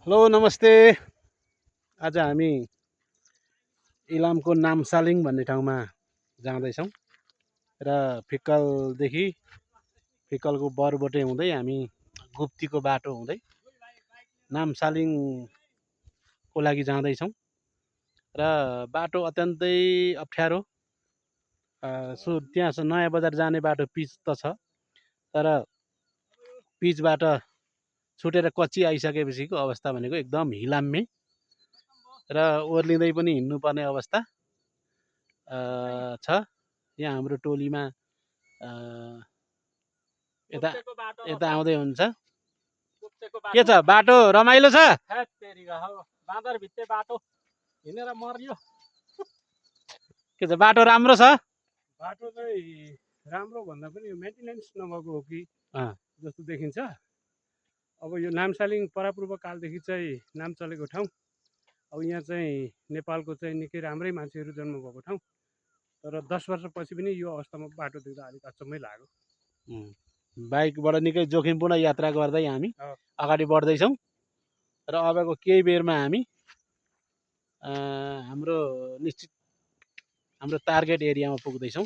Hello नमस्ते। आज हामी इलामको नामसालिङ भन्ने ठाउँमा जाँदैछौँ र फिक्कलको बरबोटे हुँदै हामी गुप्तीको बाटो हुँदै नामसालिङको लागि जाँदैछौँ र बाटो अत्यन्तै अप्ठ्यारो। त्यहाँ नयाँ बजार जाने बाटो पिच त छ, तर पिचबाट छुटेर कच्ची आइसकेपछिको अवस्था भनेको एकदम हिलाम्मे र ओर्लिँदै पनि हिँड्नुपर्ने अवस्था छ। यहाँ हाम्रो टोलीमा यता यता आउँदै हुन्छ। के छ बाटो रमाइलो छ? बाँदर भित्ते बाटो हिँडेर मर्यो। के छ बाटो राम्रो छ? बाटो चाहिँ राम्रो भन्दा पनि मेन्टेनेन्स नभएको हो कि जस्तो देखिन्छ। अब यो नामसालिङ परापूर्व कालदेखि चाहिँ नाम चलेको ठाउँ। अब यहाँ चाहिँ नेपालको चाहिँ निकै राम्रै मान्छेहरू जन्म भएको ठाउँ, तर 10 वर्षपछि पनि यो अवस्थामा बाटो देख्दा अलिक अचम्मै लाग्यो। बाइकबाट निकै जोखिमपूर्ण यात्रा गर्दै हामी अगाडि बढ्दैछौँ र अबको केही बेरमा हामी हाम्रो टार्गेट एरियामा पुग्दैछौँ।